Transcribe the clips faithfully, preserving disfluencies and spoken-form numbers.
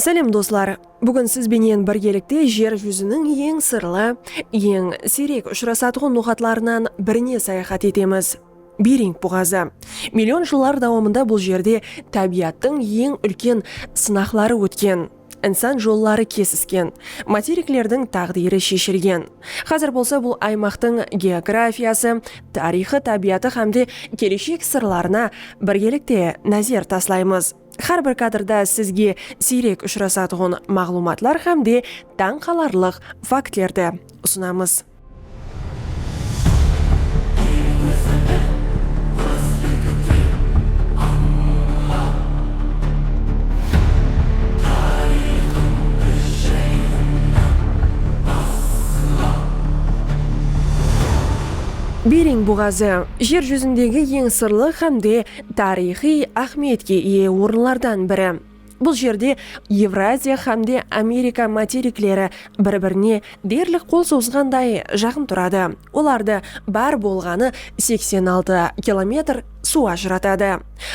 Sálem, doslar! Búgin siz benen birgelikte jer júziniń eń sırlı, eń siyrek ushırasatuǵın noqatlarınan birine sayaxat etemiz. Bering buǵazı. Million jıllar dawamında bul jerde tábiyattıń eń úlken sınaqları ótken, insan jolları kesisken, materiklerdiń táǵdiyri sheshilgen. Házir bolsa bul aymaqtıń geografiyası, tariyxı, tábiyatı hám de keleshek sırlarına birgelikte názer taslaymız. Hár bir kadrda sizge siyrek ushırasatuǵın maǵlıwmatlar hám de tań qalarlıq faktlerdi usınamız. Bering buǵazı, jer júzindegi eń sırlı hám de tariyxıy áhmiyetke iye orınlardan biri. Bul jerde Evraziya hám de Amerika materikleri bir-birine derlik qol sozǵanday jaqın turadı. Olardı bar bolǵanı seksen altı kilometr suw ajıratadı.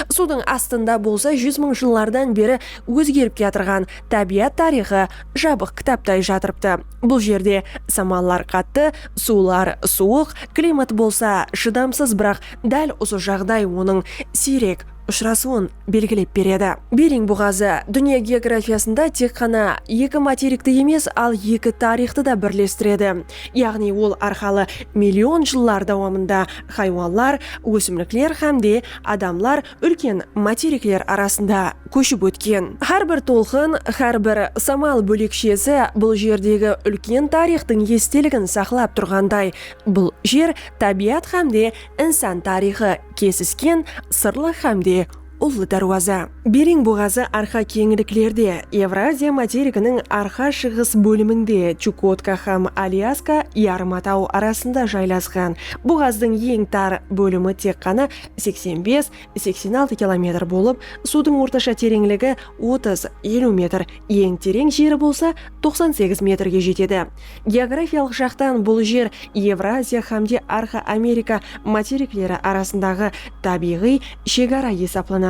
Suwdıń astında bolsa júz mıń jıllardan beri ózgerip kiyatırǵan tábiyat tariyxı jabıq kitaptay jatırıptı. Bul jerde samallar qattı, suwlar suwıq, klimat bolsa shıdamsız, biraq dál usı jaǵday onıń siyrek ushırasıwın belgilep beredi. Bering buǵazı dúnya geografiyasında tek ǵana eki materikti emes, al eki tariyxtı da birlestiredi. Yaǵnıy ol arqalı million jıllar dawamında haywanlar, ósimlikler hám de adamlar úlken materikler arasında kóship ótken. Hár bir tolqın, hár bir samal bólekshesi bul jerdegi úlken tariyxtıń esteligin saqlap turǵanday. Bul jer tábiyat hám de insan tariyxı kesisken sırlı hám de ullı dárwaza. Bering buǵazı arqa keńliklerde, Evraziya materiginiń arqa-shıǵıs bóliminde, Chukotka hám Alyaska yarım ataw arasında jaylasqan. Buǵazdıń eń tar bólimi tek ǵana seksen bes seksen altı kilometr bolıp, suwdıń ortasha tereńligi otız eliw metr, eń tereń jeri bolsa toqsan segiz metrge jetedi. Geografiyalıq jaqtan bul jer Evraziya hám de Arqa Amerika materikleri arasındaǵı tábiyǵıy shegara esaplanadı.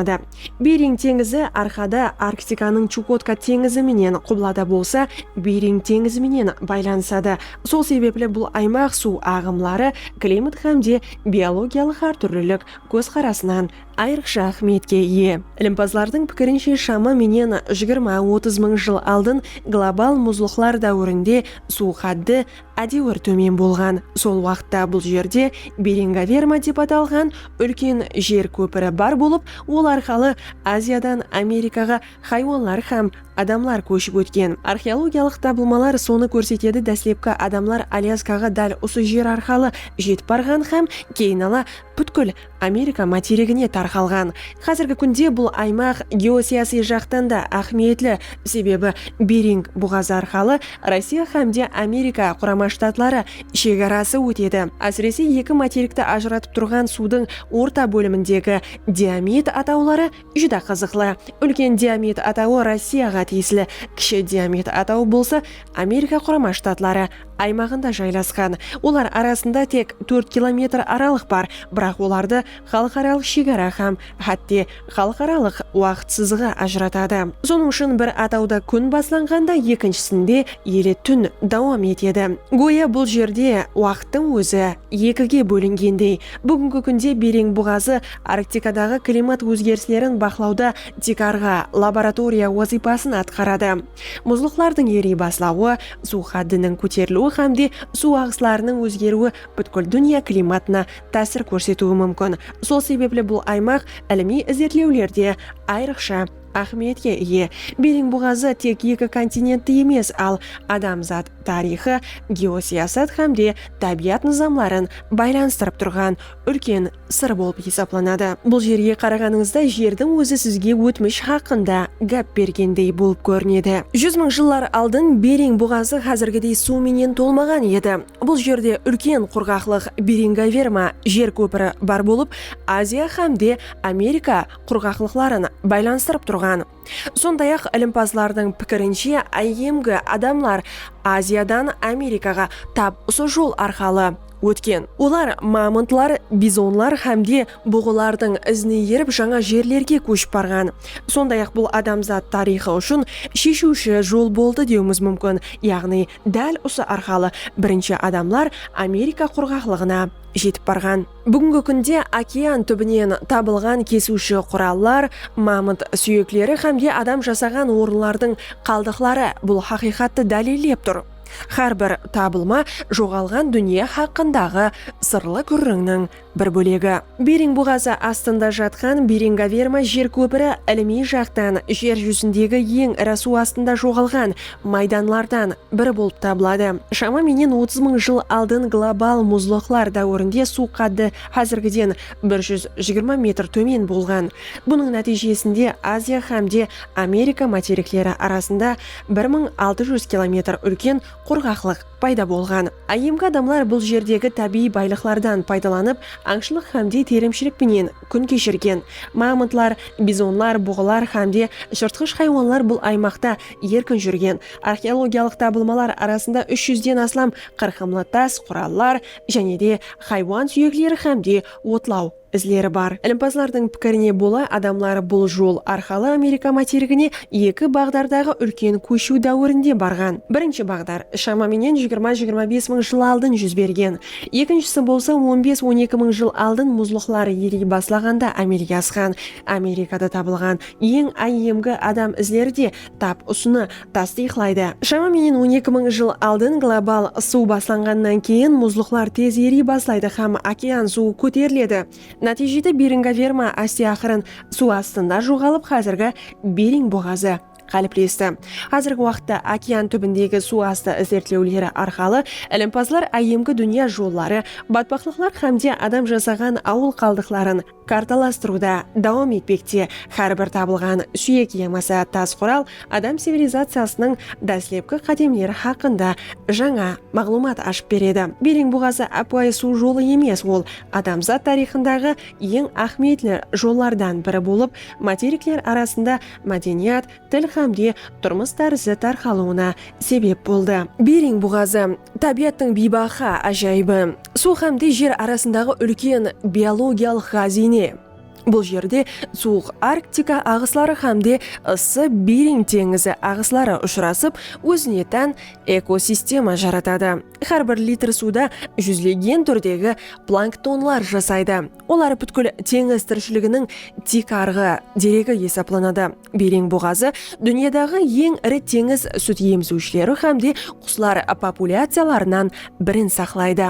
Bering teńizi arqada Arktikanıń Chukotka teńizi menen, qublada bolsa Bering teńizi menen baylanısadı. Sol sebepli bul aymaq suw aǵımları, klimat hám de biologiyalıq hár túrlilik kózqarasınan ayrıqsha áhmiyetke iye. Ilimpazlardıń pikirinshe, shama menen jigirma-otız mıń jıl aldın global muzlıqlar dáwirinde suw qáddi ádewir tómen bolǵan. Sol waqıtta bul jerde Beringoverma dep atalǵan úlken jer kópiri bar bolıp, ol arqalı Aziyadan Amerikaǵa haywanlar hám adamlar kóship ótken. Arxeologiyalıq tabılmalar sonı kórsetedi, dáslepki adamlar Alyaskaǵa dál usı jer arqalı jetip barǵan hám keyin ala pútkil Amerika materigine tarqalǵan. Házirgi kúnde bul aymaq geosiyasiy jaqtan da áhmiyetli, sebebi Bering buǵazı arqalı Rossiya hám de Amerika Qurama Shtatları shegarası ótedi. Ásirese, eki materikti ajıratıp turǵan suwdıń orta bólimindegi Diomid atawları júdá qızıqlı. Úlken Diomid atawı Rossiyaǵa tiyisli, kishi Diomid atawı bolsa Amerika Qurama Shtatları aymaǵında jaylasqan. Olar arasında tek tórt kilometr aralıq bar, biraq olardı xalıqaralıq shegara hám hátte xalıqaralıq waqıt sızıǵı ajıratadı. Sonıń ushın bir atawda kún baslanǵanda, ekinshisinde ele tún dawam etedi. Góya bul jerde waqıttıń ózi ekige bólingendey. Búgingi kúnde Bering buǵazı Arktikadaǵı klimat ózgerislerin baqlawda tiykarǵı laboratoriya wazıypasın atqaradı. Muzlıqlardıń eriy baslawı, suw qáddiniń kóteriliwi hám de suw aǵıslarınıń ózgeriwi pútkil dúnya klimatına tásir kórsetiwi múmkin. Sol sebepli bul aymaq ilimiy izertlewlerde ayrıqsha áhmiyetke iye. Bering buǵazı tek eki kontinentti emes, al adamzat tariyxı, geosiyasat hám de tábiyat nızamların baylanıstırıp turǵan úlken sır bolıp esaplanadı. Bul jerge qaraǵanıńızda jerdiń ózi sizge ótmish haqqında gáp bergendey bolıp kórinedi. Júz mıń jıllar aldın Bering buǵazı házirgidey suw menen tolmaǵan edi. Bul jerde úlken qurǵaqlıq Beringoverma jer kópiri bar bolıp, Aziya hám de Amerika qurǵaqlıqların baylanıstırıp turǵan. Sonday-aq, ilimpazlardıń pikirinshe, áyyemgi adamlar Aziyadan Amerikaǵa tap usı jol arqalı ótken. Olar mamontlar, bizonlar hám de buǵılardıń izine erip jańa jerlerge kóship barǵan. Sonday-aq, bul adamzat tariyxı ushın sheshiwshi jol boldı dewimiz múmkin. Yaǵnıy, dál usı arqalı birinshi adamlar Amerika qurǵaqlıǵına jetip barǵan. Búgingi kúnde okean túbinen tabılǵan kesiwshi qurallar, mamont súyekleri hám de adam jasaǵan orınlardıń qaldıqları bul haqıyqattı dálillep tur. Hár bir tabılma joǵalǵan dúnya haqqındaǵı sırlı gúrrińniń bir bólegi. Bering buǵazı astında jatqan Beringoverma jer kópiri ilimiy jaqtan jer júzindegi eń iri suw astında joǵalǵan maydanlardan biri bolıp tabıladı. Shama menen otız mıń jıl aldın global muzlıqlar dáwirinde suw qáddi házirgiden bir júz jigirma metr tómen bolǵan. Bunıń nátiyjesinde Aziya hám de Amerika materikleri arasında bir mıń altı júz kilometr úlken qurǵaqlıq payda bolǵan. Áyyemgi adamlar bul jerdegi tábiyiy baylıqlardan paydalanıp, ańshılıq hám de terimshilik penen kún keshirgen. Mamontlar, bizonlar, buǵılar hám de jırtqısh haywanlar bul aymaqta erkin júrgen. Arxeologiyalıq tabılmalar arasında úsh júzden aslam qırqımlı tas qurallar, jáne de haywan súyekleri hám de otlaw izleri bar. Ilimpazlardıń pikirine bola, adamlar bul jol arqalı Amerika materigine eki baǵdardaǵı úlken kóshiw dáwirinde barǵan. Birinshi baǵdar, shama menen jigirma, jigirma bes mıń jıl aldın júz bergen. Ekinshisi bolsa on bes, on eki mıń jıl aldın muzlıqlar eriy baslaǵanda ámelge asqan. Amerikada tabılǵan eń áyyemgi adam izleri de tap usını tastıyıqlaydı. Shama menen on eki mıń jıl aldın global ısıw baslanǵannan keyin muzlıqlar tez eriy baslaydı hám okean suwı kóteriledi. Nátiyjede Beringoverma áste-aqırın suw astında joǵalıp, házirgi Bering buǵazı qáliplesti. Házirgi waqıtta okean túbindegi suw astı izertlewleri arqalı ilimpazlar áyyemgi dúnya jolları, batpaqlıqlar hám de adam jasaǵan awıl qaldıqların kartalastırıwda dawam etpekte. Hár bir tabılǵan súyek yamasa tas qural adam civilizaciyasınıń dáslepki qádemleri haqqında jańa maǵlıwmat ashıp beredi. Bering buǵazı ápiwayı suw jolı emes, ol adamzat tariyxındaǵı eń áhmiyetli jollardan biri bolıp, materikler arasında mádeniyat, til hám de turmıs tárizi tarqalıwına sebep boldı. Bering buǵazı, tábiyattıń biybaha ájayıbı, suw hám de jer arasındaǵı úlken biologiyalıq ǵáziyne. Bul jerde suwıq Arktika aǵısları hám de ıssı Bering teńizi aǵısları ushırasıp, ózine tán ekosistema jaratadı. Hár bir litr suwda júzlegen túrdegi planktonlar jasaydı. Olar pútkil teńiz tirishiliginiń tiykarǵı deregi esaplanadı. Bering buǵazı dúnyadaǵı eń iri teńiz sút emiziwshileri hám de quslar populyáciyalarınan birin saqlaydı.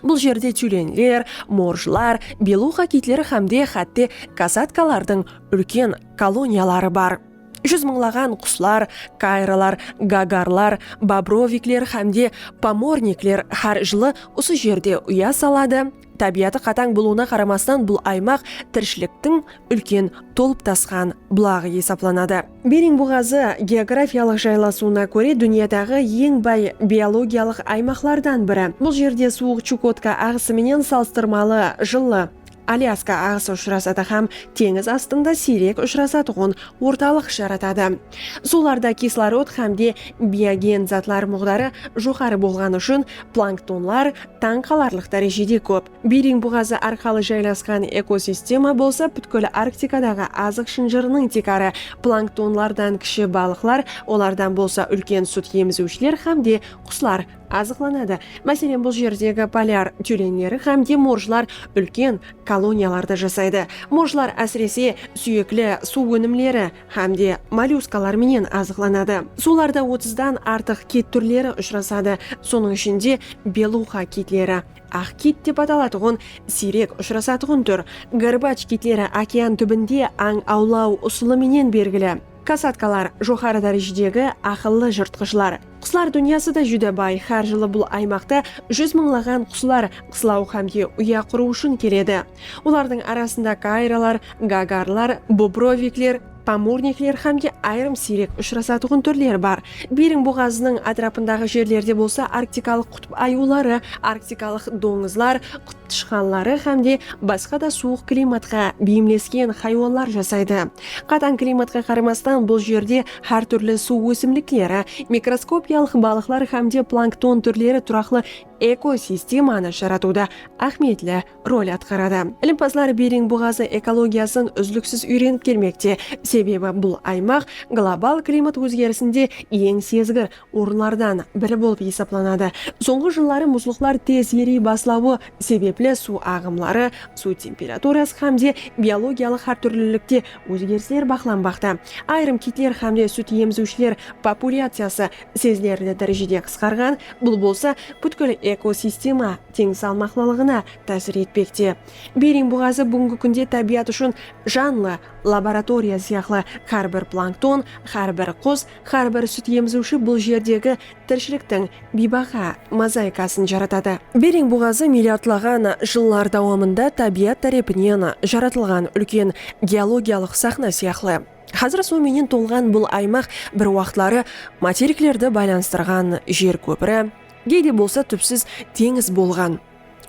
Bul jerde tyulenler, morjlar, beluxa kiytleri hám de hátte kasatkalardıń úlken koloniyaları bar. Júz mıńlaǵan quslar, kayralar, gagarlar, bobrovikler hám de pomornikler hár jılı usı jerde uya saladı. Tábiyatı qatań bolıwına qaramastan, bul aymaq tirishiliktiń úlken tolıp tasqan bulaǵı esaplanadı. Bering buǵazı geografiyalıq jaylasıwına kóre dúnyadaǵı eń bay biologiyalıq aymaqlardan biri. Bul jerde suwıq Chukotka aǵısı menen salıstırmalı jıllı Alyaska aǵısı ushırasadı hám teńiz astında siyrek ushırasatuǵın ortalıq jaratadı. Suwlarda kislorod hám de biogen zatlar muǵdarı joqarı bolǵanı ushın planktonlar tań qalarlıq dárejede kóp. Bering buǵazı arqalı jaylasqan ekosistema bolsa pútkil Arktikadaǵı azıq shınjırınıń tiykarı. Planktonlardan kishi balıqlar, olardan bolsa úlken sút emiziwshiler hám de quslar azıqlanadı. Máselen, bul jerdegi polyar tyulenleri hám de morjlar úlken koloniyalarda jasaydı. Morjlar, ásirese, súyekli suw ónimleri hám de mollyuskalar menen azıqlanadı. Suwlarda otızdan artıq kit túrleri ushırasadı. Sonıń ishinde beluxa kiytleri, aq kit dep atalatuǵın siyrek ushırasatuǵın túr. Gorbach kiytleri okean túbinde ań awlaw usılı menen belgili. Kasatkalar, joqarı dárejedegi aqıllı jırtqıshlar. Quslar dúnyası da júdá bay. Hár jılı bul aymaqta júz mıńlaǵan quslar qıslaw hám de uya qurıw ushın keledi. Olardıń arasında kayralar, gagarlar, bobrovikler, pomornikler hám de ayırım siyrek ushırasatuǵın túrler bar. Bering buǵazınıń átirapındaǵı jerlerde bolsa arktikalıq qutıp ayıwları, arktikalıq dońızlar, qut- tıshqanları hám de basqa da suwıq klimatqa beyimlesken haywanlar jasaydı. Qatań klimatqa qaramastan, bul jerde hár túrli suw ósimlikleri, mikroskopiyalıq balıqlar hám de plankton túrleri turaqlı ekosistemanı jaratıwda áhmiyetli rol atqaradı. Ilimpazlar Bering buǵazı ekologiyasın úzliksiz úyrenip kelmekte, sebebi bul aymaq global klimat ózgerisinde eń sezgir orınlardan biri bolıp esaplanadı. Sońǵı jılları muzlıqlar tez eriy baslawı sebepli suw aǵımları, suw temperaturası hám de biologiyalıq hár túrlilikte ózgerisler baqlanbaqta. Ayırım kitler hám de sút emziwshiler populyaciyası sezilerli dárejede qısqarǵan, bul bolsa pútkil ekosistema teńsalmaqlılıǵına tásir etpekte. Bering buǵazı búgingi kúnde tábiyat ushın janlı laboratoriya sıyaqlı. Hár bir plankton, hár bir qus, hár bir sút emziwshi bul jerdegi tirishiliktiń biybaha mozaikasın jaratadı. Bering buǵazı milliardlaǵan jıllar dawamında tábiyat tárepinen jaratılǵan úlken geologiyalıq saxna sıyaqlı. Házir suw menen tolǵan bul aymaq bir waqıtları materiklerdi baylanıstırǵan jer kópiri, geyde bolsa túpsiz teńiz bolǵan.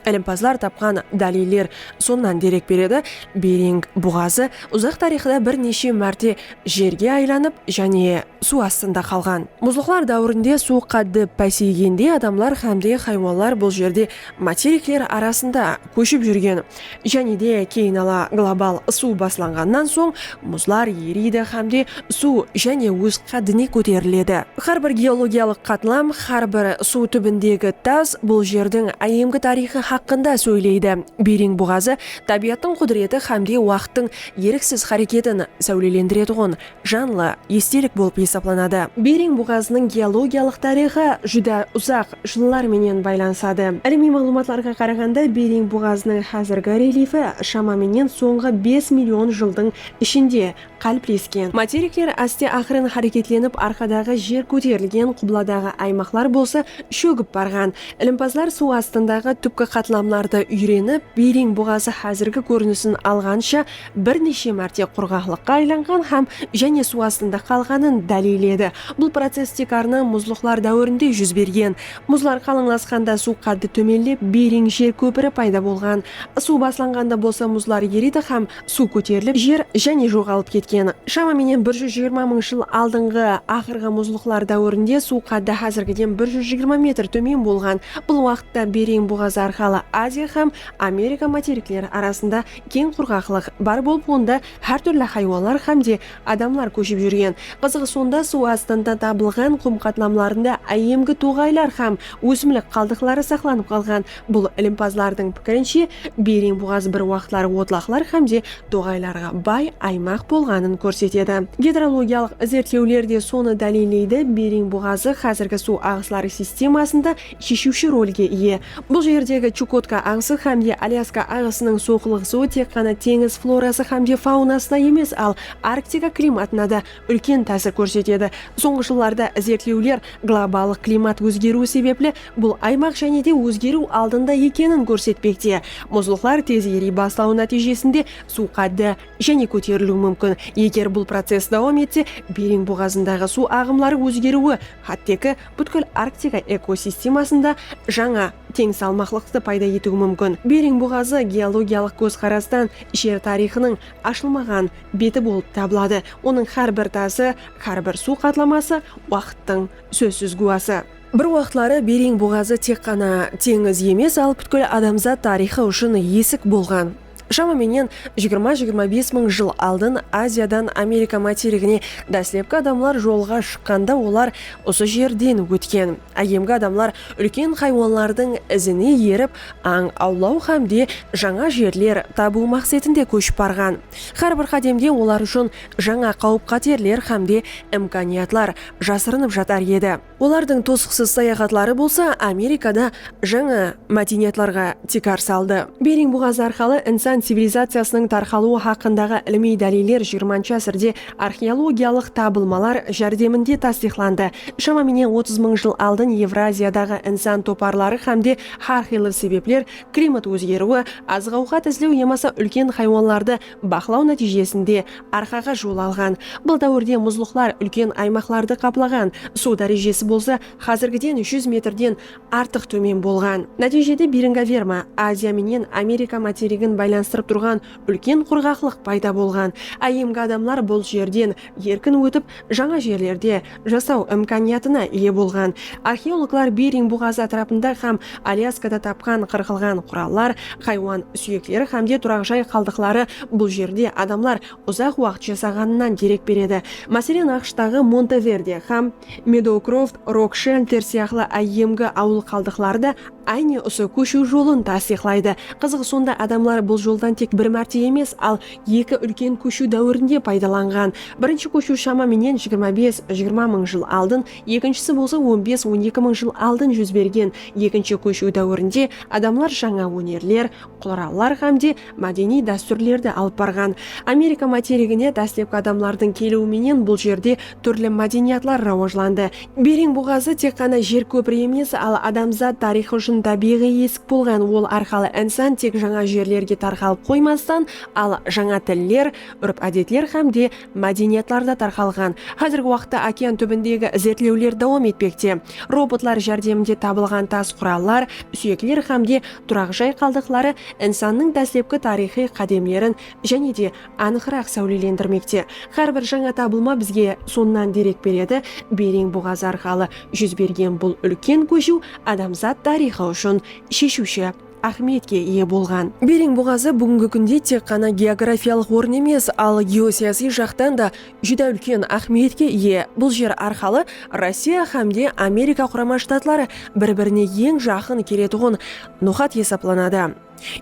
Ilimpazlar tapqan dáliller sonnan derek beredi, Bering buǵazı uzaq tariyxta bir neshe márte jerge aylanıp, jáne suw astında qalǵan. Muzlıqlar dáwirinde suw qáddi páseygende adamlar hám de haywanlar bul jerde materikler arasında kóship júrgen. Jáne de keyin ala global ısıw baslanǵannan soń muzlar eriydi hám de suw jáne óz qáddine kóteriledi. Hár bir geologiyalıq qatlam, hár bir suw túbindegi tas bul jerdiń áyyemgi tariyxı haqqında sóyleydi. Bering buǵazı tábiyattıń qúdireti hám de waqıttıń eriksiz háreketin sáwlelendiretuǵın janlı estelik bolıp esaplanadı. Bering buǵazınıń geologiyalıq tariyxı júdá uzaq jıllar menen baylanısadı. Ilimiy maǵlıwmatlarǵa qaraǵanda, Bering buǵazınıń házirgi relyefi shama menen sońǵı bes million jıldıń ishinde qáliplesken. Materikler áste-aqırın háreketlenip, arqadaǵı jer kóterilgen, qubladaǵı aymaqlar bolsa shógip barǵan. Ilimpazlar suw astındaǵı túpki qatlamlardı úyrenip, Bering buǵazı házirgi kórinisin alǵansha bir neshe márte qurǵaqlıqqa aylanǵan hám jáne suw astında qalǵanın dálilledi. Bul process tiykarınan muzlıqlar dáwirinde júz bergen. Muzlar qalıńlasqanda suw qáddi tómenlep, Bering jer kópiri payda bolǵan. Isıw baslanǵanda bolsa muzlar eriydi hám suw kóterilip, jer jáne joǵalıp ketken. Shama menen bir júz jigirma mıń jıl aldınǵı aqırǵı muzlıqlar dáwirinde suw qáddi házirgiden bir júz jigirma metr tómen bolǵan. Bul waqıtta Bering buǵazı arqalı Aziya hám Amerika materikleri arasında keń qurǵaqlıq bar bolıp, onda hár túrli haywanlar hám de adamlar kóship júrgen. Qızıǵı sonda, suw astında tabılǵan qum qatlamlarında áyyemgi toǵaylar hám ósimlik qaldıqları saqlanıp qalǵan. Bul ilimpazlardıń pikirinshe, Bering buǵazı bir waqıtları otlaqlar hám de toǵaylarǵa bay aymaq bolǵanın kórsetedi. Gidrologiyalıq izertlewler de sonı dálilleydi. Bering buǵazı házirgi suw aǵısları sistemasında sheshiwshi rolge iye. Bul jerdegi Chukotka aǵısı hám de Alyaska aǵısınıń soqlıǵısıwı tek ǵana teńiz florası hám de faunasına emes, al Arktika klimatına da úlken tásir kórsetedi. Sońǵı jıllarda izertlewler globallıq klimat ózgeriwi sebepli bul aymaq jáne de ózgeriw aldında ekenin kórsetpekte. Muzlıqlar tez eriy baslawı nátiyjesinde suw qáddi jáne kóteriliwi múmkin. Eger bul process dawam etse, Bering buǵazındaǵı suw aǵımları ózgeriwi, hátteki pútkil Arktika ekosistemasında jańa teń salmaqlıqtı payda etiwi múmkin. Bering buǵazı geologiyalıq kózqarastan jer tariyxınıń ashılmaǵan beti bolıp tabıladı. Onıń hár bir tası, hár bir suw qatlaması waqıttıń sózsiz gúwası. Bir waqıtları Bering buǵazı tek ǵana teńiz emes, al pútkil adamzat tariyxı ushın esik bolǵan. Shama menen jigirma, jigirma bes mıń jıl aldın Aziyadan Amerika materigine dáslepki adamlar jolǵa shıqqanda, olar usı jerden ótken. Áyyemgi adamlar úlken haywanlardıń izine erip, ań awlaw hám de jańa jerler tabıw maqsetinde kóship barǵan. Hár bir qádemde olar ushın jańa qáwip-qáterler hám de imkaniyatlar jasırınıp jatar edi. Olardıń tosıqsız sayaxatları bolsa Amerikada jańa mádeniyatlarǵa tiykar saldı. Bering buǵazı arqalı insan civilizaciyasınıń tarqalıwı haqqındaǵı ilimiy dáliller jigirmanshı ásirde arxeologiyalıq tabılmalar járdeminde tastıyıqlandı. Shama menen otız mıń jıl aldın Evraziyadaǵı insan toparları hám de hár qıylı sebepler, klimat ózgeriwi, azıq-awqat izlew yamasa úlken haywanlardı baqlaw nátiyjesinde arqaǵa jol alǵan. Bul dáwirde muzlıqlar úlken aymaqlardı qaplaǵan, suw dárejesi bolsa házirgiden júz metrden artıq tómen bolǵan. Nátiyjede Beringoverma Aziya menen Amerika materigin baylanıstırıp turǵan úlken qurǵaqlıq payda bolǵan. Áyyemgi adamlar bul jerden erkin ótip, jańa jerlerde jasaw imkaniyatına iye bolǵan. Arxeologlar Bering buǵazı átirapında hám Alyaskada tapqan qırqılǵan qurallar, haywan súyekleri hám de turaq jay qaldıqları bul jerde adamlar uzaq waqıt jasaǵanınan derek beredi. Máselen, AQShtaǵı Monteverde hám Meadowcroft Rock Shelter sıyaqlı áyyemgi awıl qaldıqları da áyne usı kóshiw jolın tastıyıqlaydı. Qızıǵı sonda, adamlar bul joldan tek bir márte emes, al eki úlken kóshiw dáwirinde paydalanǵan. Birinshi kóshiw shama menen jigirma bes, jigirma mıń jıl aldın, ekinshisi bolsa on bes, on eki mıń jıl aldın júz bergen. Ekinshi kóshiw dáwirinde adamlar jańa ónerler, qurallar hám de mádeniy dástúrlerdi alıp barǵan. Amerika materigine dáslepki adamlardıń keliwi menen bul jerde túrli mádeniyatlar rawajlandı. Bering buǵazı tek ǵana jer kópiri emes, al adamzat tariyxı ushın tábiyǵıy esik bolǵan. Ol arqalı insan tek jańa jerlerge tarqalıp qoymastan, al jańa tiller, úrp-ádetler hám de mádeniyatlarda tarqalǵan. Házirgi waqıtta okean túbindegi izertlewler dawam etpekte. Robotlar járdeminde tabılǵan tas qurallar, súyekler hám de turaq jay qaldıqları insannıń dáslepki tariyxıy qádemlerin jáne de anıǵıraq sáwlelendirmekte. Hár bir jańa tabılma bizge sonnan derek beredi, Bering buǵazı arqalı júz bergen bul úlken kóshiw adamzat tariyxı ushın sheshiwshi áhmiyetke iye bolǵan. Bering buǵazı búgingi kúnde tek ǵana geografiyalıq orın emes, al geosiyasiy jaqtan da júdá úlken áhmiyetke iye. Bul jer arqalı Rossiya hám de Amerika Qurama Shtatları bir-birine eń jaqın keletuǵın noqat esaplanadı.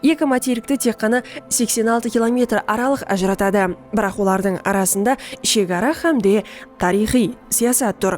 Eki materikti tek ǵana seksen altı kilometr aralıq ajıratadı, biraq olardıń arasında shegara hám de tariyxıy siyasat tur.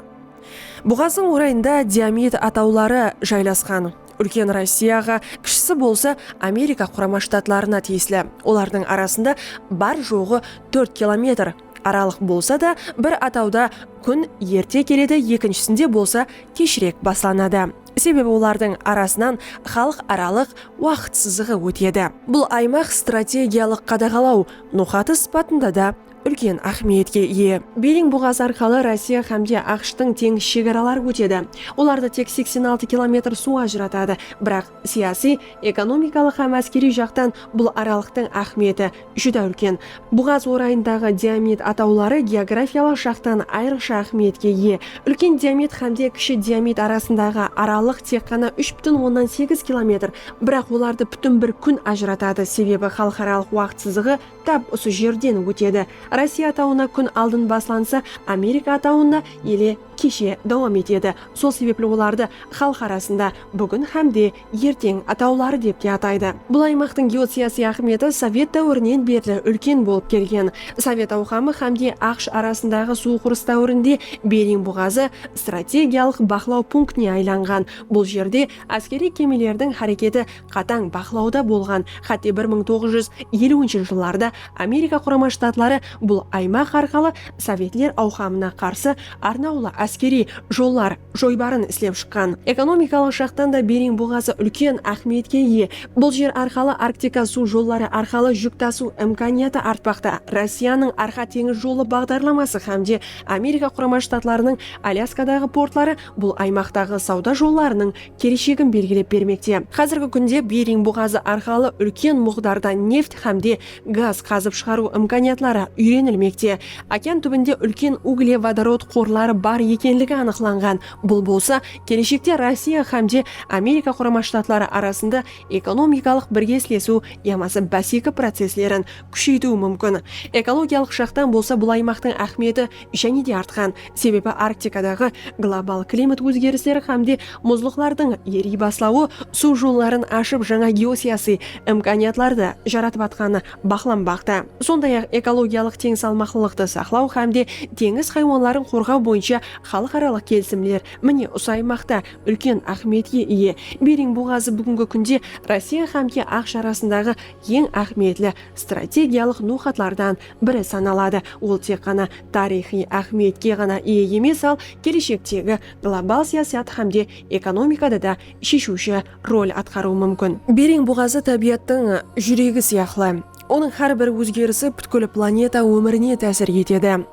Buǵazdıń orayında diamid atawları jaylasqan. Úlken Rossiyaǵa, kishisi bolsa Amerika Qurama Shtatlarına tiyisli. Olardıń arasında bar-joǵı tórt kilometr aralıq bolsa da, bir atawda kún erte keledi, ekinshisinde bolsa keshirek baslanadı. Sebebi olardıń arasınan xalıq aralıq waqıt sızıǵı ótedi. Bul aymaq strategiyalıq qadaǵalaw noqatı sıpatında da úlken áhmiyetke iye. Bering buǵazı arqalı Rossiya hám de AQShtıń teńiz shegaraları ótedi. Olardı tek seksen altı kilometr suw ajıratadı, biraq siyasiy, ekonomikalıq hám áskeriy jaqtan bul aralıqtıń áhmiyeti júdá úlken. Buǵaz orayındaǵı diamid atawları geografiyalıq jaqtan ayrıqsha áhmiyetke iye. Úlken diamid hám de kishi diamid arasındaǵı aralıq tek ǵana úsh pútin onnan segiz kilometr, biraq olardı pútin bir kún ajıratadı, sebebi xalıqaralıq waqıt sızıǵı tap usı jerden ótedi. Rossiya atawına kún aldın baslansa, Amerika atawına ele keshe dawam etedi. Sol sebepli olardı xalıq arasında búgin hám de erteń atawları dep te ataydı. Bul aymaqtıń geosiyasiy áhmiyeti sovet dáwirinen berli úlken bolıp kelgen. Sovet Awqamı hám de AQSh arasındaǵı suwıq urıs dáwirinde Bering buǵazı strategiyalıq baqlaw punktine aylanǵan. Bul jerde áskeriy kemelerdiń háreketi qatań baqlawda bolǵan. Hátte bir mıń toǵız júz eliwinshi jıllarda Amerika Qurama Shtatları bul aymaq arqalı Sovetler Awqamına qarsı arnawlı áskeriy jollar joybarın islep shıqqan. Ekonomikalıq jaqtan da Bering buǵazı úlken áhmiyetke iye. Bul jer arqalı Arktika suw jolları arqalı júk tasıw imkaniyatı artpaqta. Rossiyanıń Arqa teńiz jolı baǵdarlaması hám de Amerika Qurama Shtatlarınıń Alyaskadaǵı portları bul aymaqtaǵı sawda jollarınıń keleshegin belgilep bermekte. Házirgi kúnde Bering buǵazı arqalı úlken muǵdarda neft hám de gaz qazıp shıǵarıw imkaniyatları úyrenilmekte. Okean túbinde úlken uglevodorod qorları bar ekenligi anıqlanǵan. Bul bolsa keleshekte Rossiya hám de Amerika Qurama Shtatları arasında ekonomikalıq birge islesiw yamasa báseki processlerin kúsheytiwi múmkin. Ekologiyalıq jaqtan bolsa bul aymaqtıń áhmiyeti jáne de artqan. Sebebi Arktikadaǵı global klimat ózgerisleri hám de muzlıqlardıń eriy baslawı suw jolların ashıp, jańa geosiyasiy imkaniyatlardı jaratıp atqanı baqlanbaqta. Sonday-aq, ekologiyalıq teń salmaqlılıqtı saqlaw hám de teńiz haywanların qorǵaw boyınsha xalıqaralıq kelisimler, mine, usı aymaqta úlken áhmiyetke iye. Bering buǵazı búgingi kúnde Rossiya hám de AQSh arasındaǵı eń áhmiyetli strategiyalıq noqatlardan biri sanaladı. Ol tek ǵana tariyxıy áhmiyetke ǵana iye emes, al keleshektegi global siyasat hám de ekonomikada da sheshiwshi rol atqarıwı múmkin. Bering buǵazı tábiyattıń júregi sıyaqlı. Onıń hár bir ózgerisi pútkil planeta ómirine tásir etedi.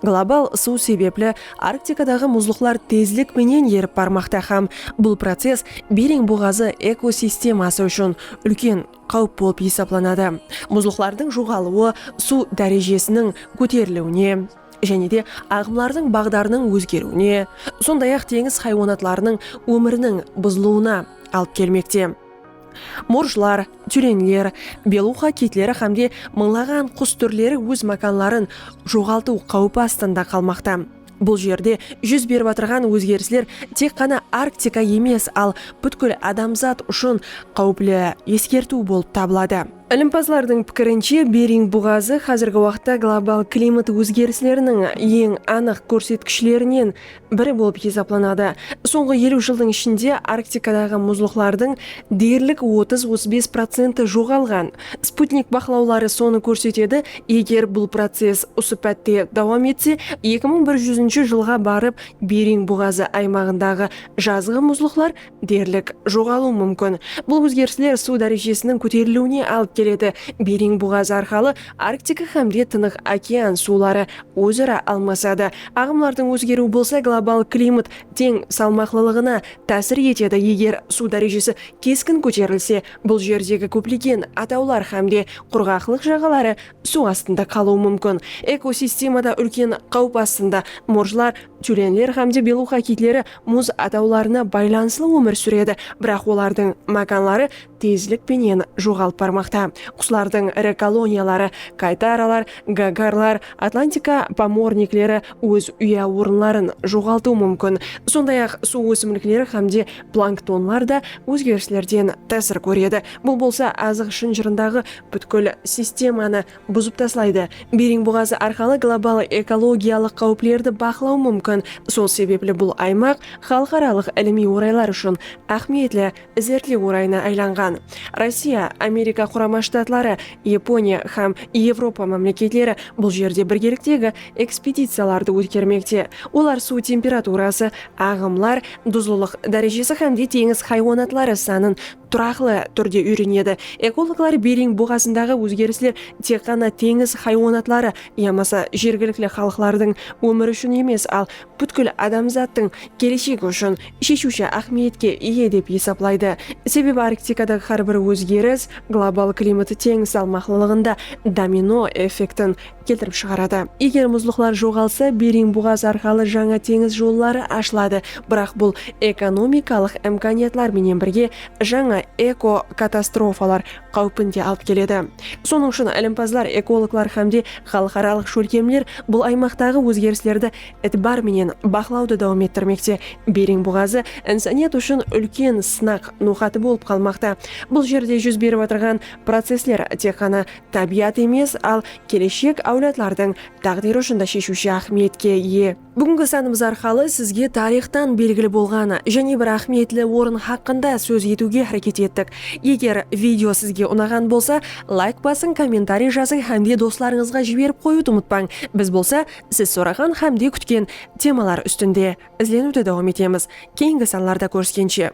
Global ısıw sebepli Arktikadaǵı muzlıqlar tezlik penen erip barmaqta hám bul process Bering buǵazı ekosisteması ushın úlken qáwip bolıp esaplanadı. Muzlıqlardıń joǵalıwı suw dárejesiniń kóteriliwine, jáne de aǵımlardıń baǵdarınıń ózgeriwine, sonday-aq, teńiz haywanatlarınıń ómiriniń buzılıwına alıp kelmekte. Morjlar, tyulenler, beluxa kiytleri hám de mıńlaǵan qus túrleri óz mákanların joǵaltıw qáwipi astında qalmaqta. Bul jerde júz berip atırǵan ózgerisler tek ǵana Arktika emes, al pútkil adamzat ushın qáwipli eskertiw bolıp tabıladı. Ilimpazlardıń pikirinshe, Bering buǵazı házirgi waqıtta global klimat ózgerisleriniń eń anıq kórsetkishlerinen biri bolıp esaplanadı. Sońǵı eliw jıldıń ishinde Arktikadaǵı muzlıqlardıń derlik otız-otız bes procenti joǵalǵan. Sputnik baqlawları sonı kórsetedi. Eger bul process usı pátte dawam etse, eki mıń bir júzinshi jılǵa barıp Bering buǵazı aymaǵındaǵı jazǵı muzlıqlar derlik joǵalıwı múmkin. Bul ózgerisler suw dárejesiniń kóteriliwine alıp keledi. Bering buǵazı arqalı Arktika hám de Tınıq okean suwları óz-ara almasadı. Aǵımlardıń ózgeriwi bolsa global klimat teń salmaqlılıǵına tásir etedi. Eger suw dárejesi keskin kóterilse, bul jerdegi kóplegen atawlar hám de qurǵaqlıq jaǵaları suw astında qalıwı múmkin. Ekosistemada úlken qáwip astında morjlar, tyulenler hám de beluxa kiytleri muz atawlarına baylanıslı ómir súredi, biraq olardıń mákanları tezlik penen joǵalıp barmaqta. Quslardıń iri koloniyaları, kaytaralar, gagarlar, Atlantika pomornikleri óz úya orınların joǵaltıwı múmkin. Sonday-aq, suw ósimlikleri hám de planktonlar da ózgerislerden tásir kóredi. Bul bolsa azıq shınjırındaǵı pútkil sistemanı buzıp taslaydı. Bering buǵazı arqalı global ekologiyalıq qáwiplerdi baqlaw múmkin. Sol sebepli bul aymaq xalıqaralıq ilimiy oraylar ushın áhmiyetli izertlew orayına aylanǵan. Rossiya, Amerika Qurama Shtatları, Yaponiya hám Evropa mámleketleri bul jerde birgeliktegi ekspediciyalardı ótkermekte. Olar suw temperaturası, aǵımlar, duzlılıq dárejesi hám de teńiz haywanatları sanın turaqlı túrde úyrenedi. Ekologlar Bering buǵazındaǵı ózgerisler tek ǵana teńiz haywanatları yamasa jergilikli xalıqlardıń ómiri ushın emes, al pútkil adamzattıń keleshegi ushın sheshiwshi áhmiyetke iye dep esaplaydı. Sebebi Arktikadaǵı hár bir ózgeris global klimat teń salmaqlılıǵında domino effektin keltirip shıǵaradı. Eger muzlıqlar joǵalsa, Bering buǵazı arqalı jańa teńiz jolları ashıladı. Biraq bul ekonomikalıq imkaniyatlar menen birge jańa eko-katastrofalar qáwipin de alıp keledi. Sonıń ushın ilimpazlar, ekologlar hám de xalıqaralıq shólkemler bul aymaqtaǵı ózgerislerdi itibar menen baqlawdı dawam ettirmekte. Bering buǵazı insaniyat ushın úlken sınaq noqatı bolıp qalmaqta. Bul jerde júz berip atırǵan processler tek ǵana tábiyat emes, al keleshek áwladlardıń táǵdiri ushın da sheshiwshi áhmiyetke iye. Búgingi sanımız arqalı sizge tariyxtan belgili bolǵan jáne bir áhmiyetli orın haqqında sóz etiwge háreket ettik. Eger video sizge unaǵan bolsa, layk basıń, kommentariy jazıń hám de doslarıńızǵa jiberip qoyıwdı umıtpań. Biz bolsa siz soraǵan hám de kútken temalar ústinde izleniwdi dawam etemiz. Keyingi sanlarda kóriskenshe!